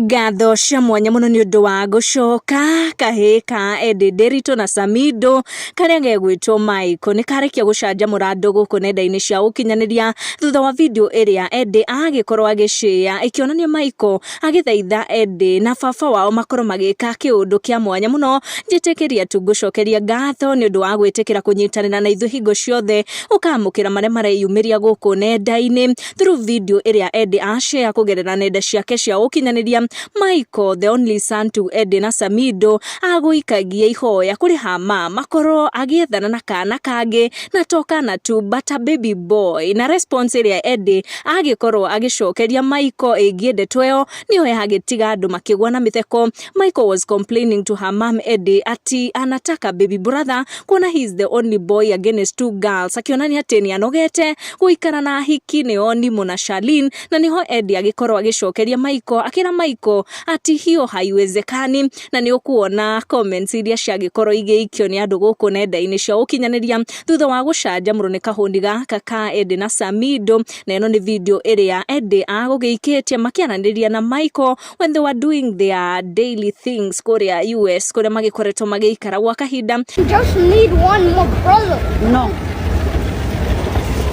Ngatho cia mwanya mũno nĩ ũndũ wa gũcoka kahĩĩ ka Eddie Nderitu na Samido karĩa gegwĩtwo Michael nĩ karĩkia gũcanjamũra andũ gũkũ nenda-inĩ cia ũkinyanĩria thutha wa video ĩrĩa Eddie agĩkorwo agĩshare ĩkĩonania Michael agĩthaitha Eddie na baba wao makorwo magĩka kĩũndũ kĩa mwanya mũno. Njĩtĩkĩria tu ngũcokeria ngatho nĩ ũndũ wa gwĩtĩkĩra kũnyitanĩra na ithuĩ hingo ciothe, ũkamũkĩra marĩa mareyumĩria gũkũ nenda-inĩ through video ĩrĩa Eddie ashare kũgerera nenda ciake cia ũkinyanĩria. Michael, the only son to Eddie na Samido, agũikagia ihoya kũrĩ hama makorwo agĩethana na kana kangĩ, na to kana tu but a baby boy. Na response ĩrĩa Eddie agĩkorwo agĩcokeria Michael ĩgiĩ ndeto ĩyo nĩyo yagĩtiga andũ makĩgwa na mĩtheko. Michael was complaining to her mom Eddie ati anataka baby brother, kuona he is the only boy against two girls, akĩonania atĩ nĩ anogete gũikara na ahiki nĩo Nimo na Charlene. Na nĩho Eddie agĩkorwo agĩcokeria Michael, akĩra Michael ati hiyo haiwezekani. Na nĩ ũkuona comments iria ciagĩkorwo igĩikio nĩ andũ gũkũ nenda-inĩ cia ũkinyanĩria thutha wa gũcanjamũrwo nĩ kahũni gaka ka Eddie na Samido. Na ĩno nĩ video ĩrĩa Eddie agũgĩikĩtie makĩaranĩria na Michael when they were doing their daily things kũrĩa US, kũrĩa magĩkoretwo magĩikara gwa kahinda. Just need one more brother. No.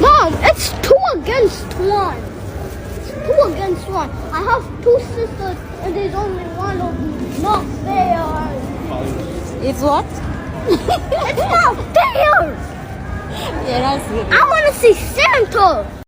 Mom, it's 2 against 1. It's 2 against 1. I have two sisters and there's only one of me. Not fair. It's what? It's not fair. Yeah, that's I want to see Santa.